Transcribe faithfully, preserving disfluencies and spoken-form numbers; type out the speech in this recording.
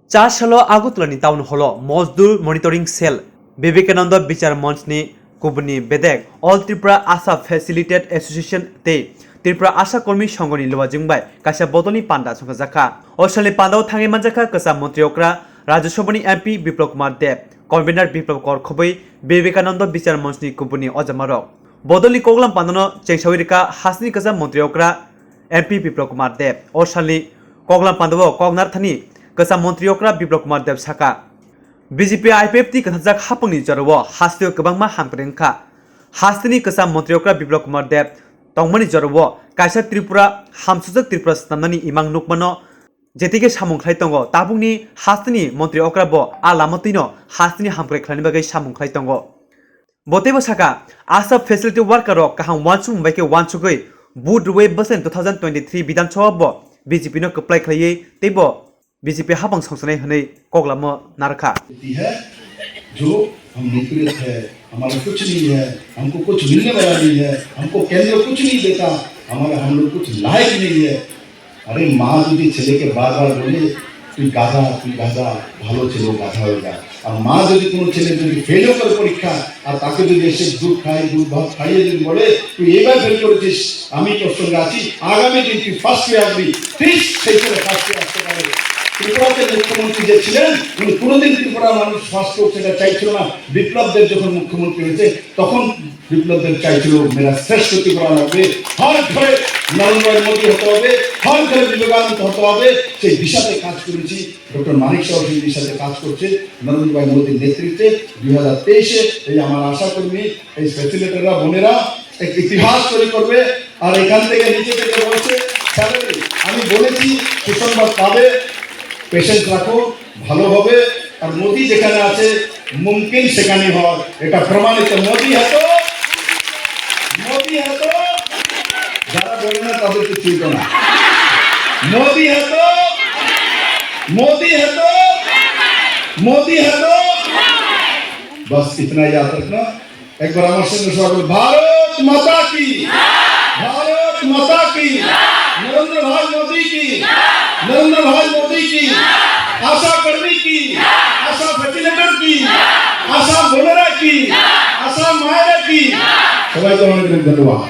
Char salo Agartala ni town hall o Mojdur Monitoring Cell, Vivekananda Bichar Manch ni kubuni bedek, All Tripura Asha Facilitated Association tei Tripura Asha Kormi Songho ni luajwng bai kaisa bodol ni panda songkha jakha. O sal ni panda o thangwi manjakha kwcham montri okra Rajya Sabha ni M P Biplab Kumar Deb, convener Biplab Kor khobwi Vivekananda Bichar Manch ni kubuni ojamarok. Bodol ni koklam panda no chengsawi rwkha hasteni kwcham montri okra M P Biplab Kumar Deb. O salni koklam pandao kok narthani kwcham montri okra Biplab Kumar Deb saka, B J P I P F T kwtharjak hapangni jorao hasteo kwbangma hamkrai wngkha. Hasteni kwcham montri okra Biplab Kumar Deb tongmani jorao kaisa Tripura hamsujak Tripura snamnani imang nukmano jetikhe samung khlai tongo. Tabukni hasteni montri okra bo a lama twino hasteni hamkrai khlaini bagwi samung khlai tongo. Bo teibo saka, Asha facility worker rok kaham uansukmung bai khe uansugwi vote rwui bwsani two thousand twenty-three Bidhan Sabha bo B J P no kwplai khlaiwi teibo B J P hapang songsanai hwnwi koklamo narwkha. होती है, जो हम निपीड़ित है, हमारा कुछ नहीं है, हमको कुछ मिलने वाला नहीं है, हमको केंद्र कुछ नहीं देता, हमारा, हम लोग कुछ लायक नहीं है। আরে, মা যদি ছেলেকে বারবার বলে, "তুই গাধা, তুই গাধা, ভালো ছেলে গাধা হয়ে যা।" আর মা যদি কোনো ছেলে যদি ফেলও করে পরীক্ষা, আর তাকে যদি এসে দুধ খাই, দুধ ভাত খাইয়ে যদি বলে, "তুই এবার ফেল করেছিস, আমি তোর সঙ্গে আছি, আগামী দিন তুই ফার্স্ট হয়ে আসবি", ঠিক সেই ছেলে ফার্স্ট হয়ে আসতে পারে। ত্রিপুরাতে মুখ্যমন্ত্রী যে ছিলেন, উনি কোনোদিন ত্রিপুরা মানুষ ফার্স্ট হোক সেটা চাইছিল না। বিপ্লব দেব যখন মুখ্যমন্ত্রী হয়েছে, তখন বিপ্লব দেব চাইছিল, "মেরা শ্রেষ্ঠ ত্রিপুরা লাগবে, হর ঘরে নরেন্দ্র ভাই মোদী হতে হবে, হর ঘরে বিবেকানন্দ হতে হবে।" সেই দিশাতে কাজ করেছি। ডক্টর মানিক সাহা সেই দিশাতে কাজ করছে নরেন্দ্র ভাই মোদীর নেতৃত্বে। দুই হাজার তেইশে এই আমার আশা কর্মী, এই ফ্যাসিলিটেটররা, বোনেরা এক ইতিহাস তৈরি করবে। আর এখান থেকে নিচে থেকে বলছে, "স্যালারি।" আমি বলেছি, সুসংবাদ পাবে, পেশেন্স রাখো, ভালো হবে। আর মোদি যেখানে আছে, মুমকিন সেখানে হয়, এটা প্রমাণিত। মোদি হ্যাঁ তো, মোদি হ্যাঁ তো, যারা বলে না তাদেরকে চিনতো না। মোদি হ্যাঁ তো, মোদি হ্যাঁ তো, মোদি হ্যাঁ তো। बस इतना याद रखना। একবার আমার সঙ্গে সবাই বলুন, "ভারত মাতা কি, ভারত মাতা কি, নরেন্দ্র ভাই মোদি কি, নরেন্দ্র ভাই মোদি কি, আশা কর্মী কি, আশা ফ্যাসিলিটেটর কি, আশা বোনেরা কি, আশা মায়েরা কি।" সবাইকে অনেক অনেক ধন্যবাদ।